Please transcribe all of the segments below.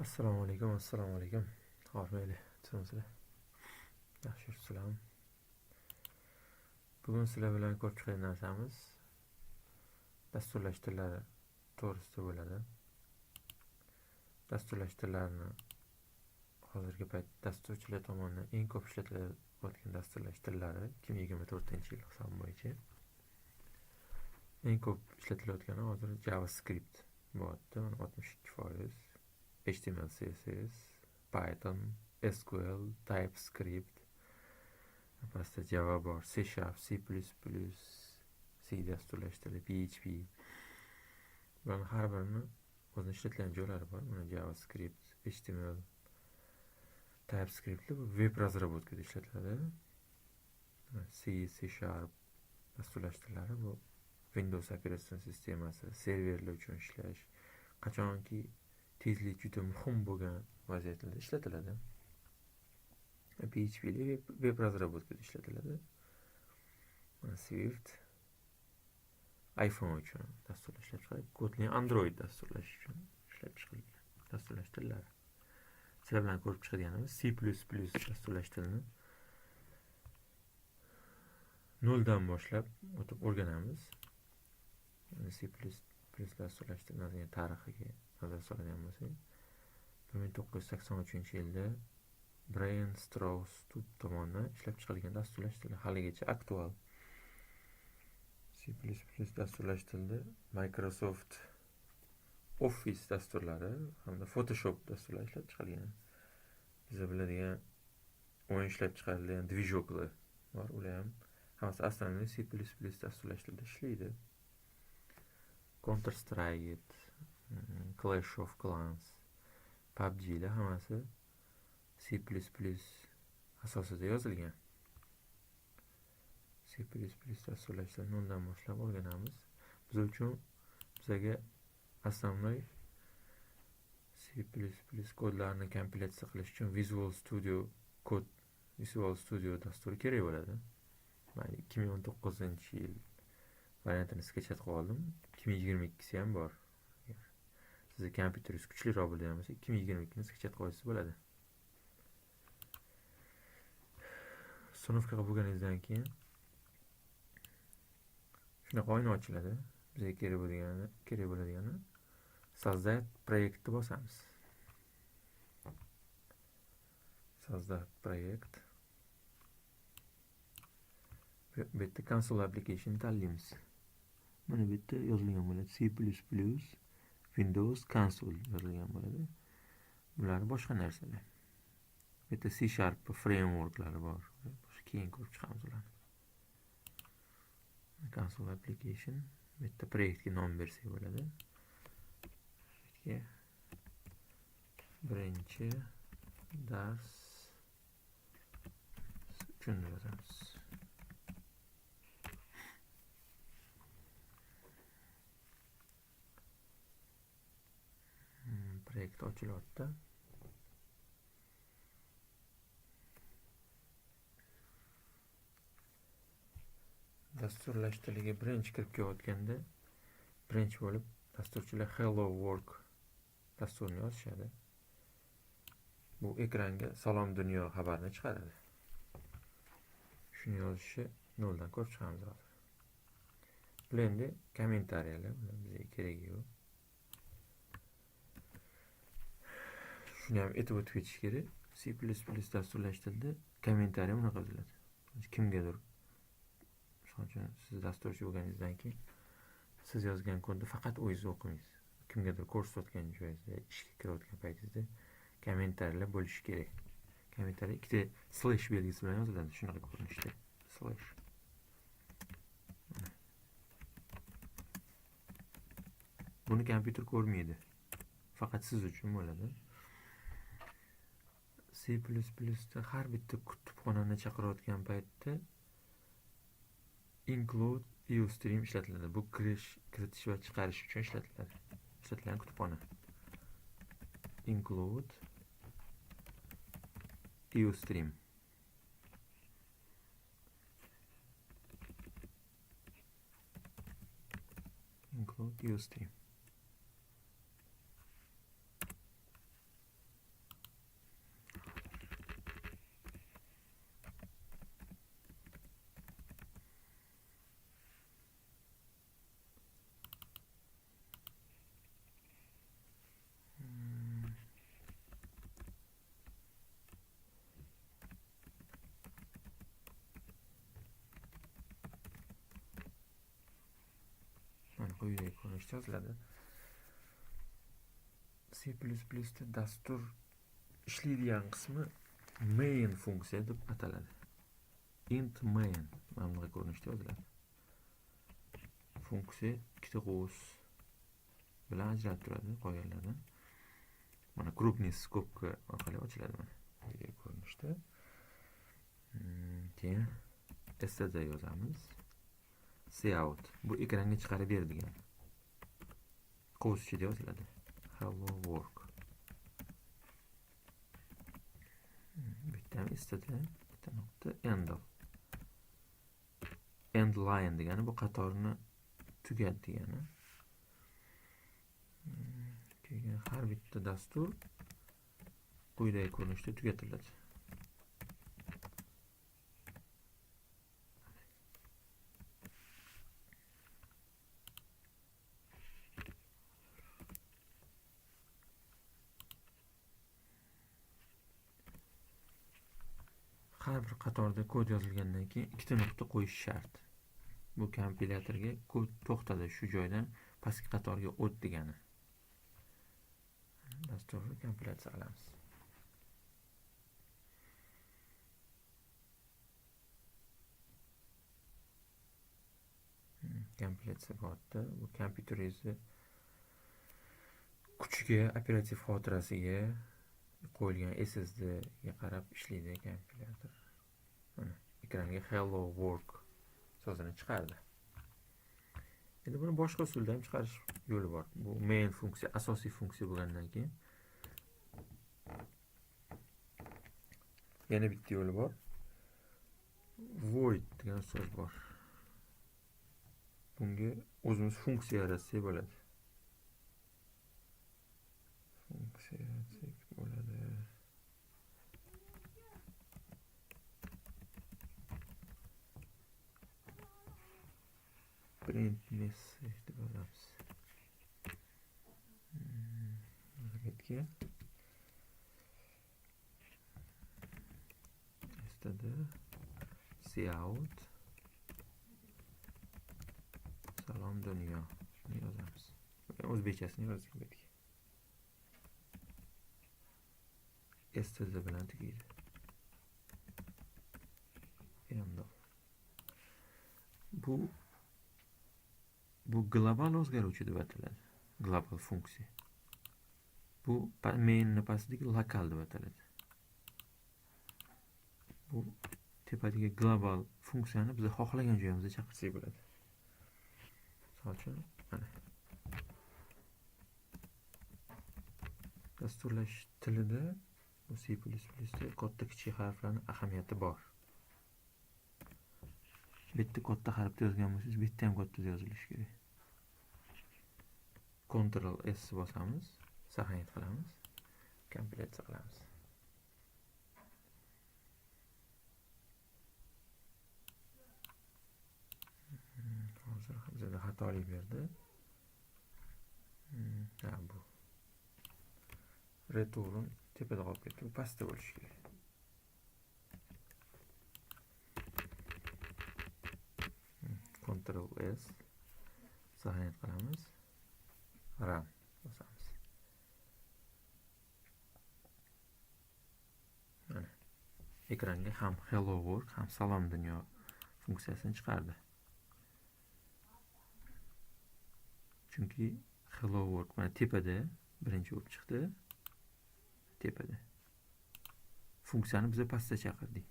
Assalomu alaykum, assalomu alaykum. Hormayli, tuzukmisizlar? Yaxshi yuribsizlarmi? Bugun sizlar bilan ko'rib chiqadigan narsamiz dasturlash tillari to'g'risida bo'ladi. Dasturlash tillarini hozirgi payt dasturchilar tomonidan eng ko'p ishlatilayotgan dasturlash tillari 2024-yil hisobi bo'yicha eng ko'p ishlatilayotgani hozir JavaScript bo'lyapti, mana 62%. HTML, CSS, Python, SQL, TypeScript, pastda Java bor, C Sharp, C++, C dasturlash tili, PHP. Bularning har birini o'zini ishlatilgan joylari bor. Mana JavaScript, HTML, TypeScript bu web разработкада ishlatiladi. C, C Sharp dasturlash tillari bu Windows operatsion sistemasi, serverlar uchun ishlash, qachonki tezlik juda muhim bo'lgan vaziyatlarda ishlatiladi. PHP web разработкада ishlatiladi. Swift iPhone uchun dasturlash ishlab chiqarilgan, Kotlin Android dasturlash uchun ishlab chiqilgan dasturlash tillari. Sizlar bilan ko'rib chiqadiganimiz C++ dasturlash tilini noldan boshlab o'tib o'rganamiz. C++ dasturlash tilini tarixiga nazar soladigan bo'lsak, 1983-yilda Brian Stroustrup tomonidan ishlab chiqilgan dasturlash tili haligacha aktual. C++ dasturlash tilida Microsoft Office dasturlari hamda Photoshop dasturlari ishlab chiqilgan. Biz biladigan o'yin ishlab chiqarilgan dvijoklar bor, ular ham hammasi aslida C++ dasturlash tilida ishlaydi. Counter Strike, Clash of Clans, PUBG'lar hammasi C++ asosida yozilgan. C++ dasturlash tilini noldan boshlab o'rganamiz. Biz uchun bizaga основной C++ kodlarini kompilyatsiya qilish uchun Visual Studio Code, Visual Studio dasturi kerak bo'ladi. Men 2019-yil variantini sketchat qilib oldim. 2022si ham bor. Sizni kompyuteringiz kuchliroq bo'lgan bo'lsa, 2022ni sketchat qilib olsangiz bo'ladi. Установка qilib bo'lganingizdan keyin shunaqa oyna ochiladi. Bizga kerak bo'ladigani создать proyektni bosamiz. Создать proyekt. Bu yerda console application tanlaymiz. Mana bu yerda yozilgan bo'ladi C++ Windows console yozilgan bo'ladi. Bular boshqa narsalar. Bu yerda C Sharp frameworklari bor. Keyin ko'rib chiqamiz ularni. Console application bu yerda proyektga nom bersak bo'ladi. Bu yerga birinchi dars uchun yozamiz. Proyekt ochilyapti. Dasturlash tiliga birinchi kirib kelayotganda birinchi bo'lib dasturchilar Hello World dasturini yozishadi. Bu ekranga Salom dunyo xabarini chiqaradi. Shuni yozishni noldan ko'rib chiqamiz hozir. Bular endi kommentariyalar, bular bizga keragi yo'q. Shuni ham aytib o'tib ketish kerak. C++ dasturlash tilida kommentariya bunaqa yoziladi. Kimgadir, misol uchun, siz dasturchi bo'lganingizdan keyin siz yozgan kodni faqat o'zingiz o'qimaysiz. Kimgadir ko'rsatayotgan joyingizda, ishga kirayotgan paytingizda kommentariyalar bo'lishi kerak. Kommentariya ikkita slash belgisi bilan yoziladi, shunaqa ko'rinishda. Slash. Buni kompyuter ko'rmaydi. Faqat siz uchun bo'ladi. C++ da har bitta kutubxonani chaqirayotgan paytda include iostream ishlatiladi. Bu kiritish va chiqarish uchun ishlatiladi. Ishlatilgan kutubxona. Include iostream. Include iostream. Quyidagi ko'rinishda yoziladi. C++ da dastur ishlaydigan qismi main funksiya deb ataladi. Int main mana bunaqa ko'rinishda yoziladi. Funksiya ikkita qovus bilan ajralib turadi qolganlardan. Mana крупный скобка orqali ochiladi mana quyidagi ko'rinishda. Keyin std yozamiz. Cout bu ekranga chiqarib ber degan. Qovus ichida yoziladi. Hello work. Bitta ham std, bitta nuqta endl. End line degani bu qatorni tugat degani. Keyin har bitta dastur quyidagi ko'rinishda tugatiladi. Har bir qatorda kod yozilgandan keyin ikkita nuqta qo'yish shart. Bu kompilyatorga kod to'xtadi, shu joydan pastki qatorga o't degani. Dasturni kompilyatsiya qilamiz. Kompilyatsiya bo'lyapti. Bu kompyuteringizni kuchiga, operativ xotirasiga qo'yilgan SSD ga qarab ishlaydi kompilyator. Mana ekranga Hello Work so'zini chiqardi. Endi buni boshqa usulda ham chiqarish yo'li bor. Bu main funksiya, asosiy funksiya bo'lgandan keyin yana bitta yo'li bor. Void degan so'z bor. Bunga o'zimiz funksiya yaratsak bo'ladi. Funksiya yaratsak bo'ladi. Print message deb yozamiz. Zametga std cout salom dunyo yozamiz. O'zbekchasini yozdik bu yerga. Std bilan tugaydi. Endi bu global o'zgaruvchi deb ataladi. Global funksiya. Bu mainni pastidagi lokal deb ataladi. Bu tepadagi global funksiyani biz xohlagan joyimizda chaqirsak bo'ladi. Misol uchun, mana dasturlash tilida bu C++ da katta kichik harflarning ahamiyati bor. Bu yerda katta harfda yozgan bo'lsangiz, bu yerda ham katta yozilishi kerak. Ctrl S bosamiz, saqlanib qilamiz, kompilyatsiya qilamiz. Hozir bizga xatolik berdi. Ha, bu return tepada qolib ketdi, bu pastda bo'lishi kerak. Ctrl S saqlanib qilamiz. Run bosamiz. Mana ekranga ham Hello World, ham Salom dunyo funksiyasini chiqardi. Chunki Hello World mana tepada birinchi bo'lib chiqdi. Tepada. Funksiyani biz pastda chaqirdik.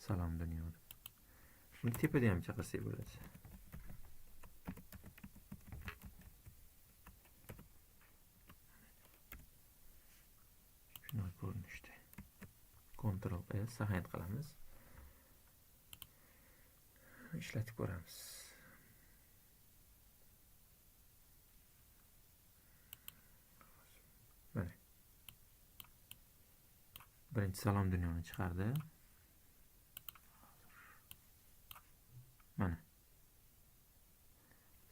Salom dunyo deb. Buni tepada ham chaqirsak bo'ladi. Shunday ko'rinishda. Ctrl S saqlanib qilamiz. Ishlatib ko'ramiz. Mana. Birinchi salom dunyoni chiqardi. Mana.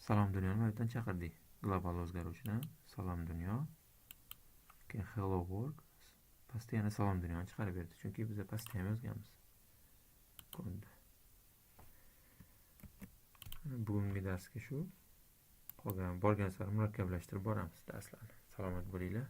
Salom dunyoni mana bu yerdan chaqirdik. Global o'zgaruvchidan salom dunyo, keyin Hello World, pastda yana salom dunyoni chiqarib berdi. Chunki biz pastda ham yozganmiz. Kodni. Bugungi darsga shu. Qolgan borgan sari murakkablashtirib boramiz darslarni. Salomat bo'linglar.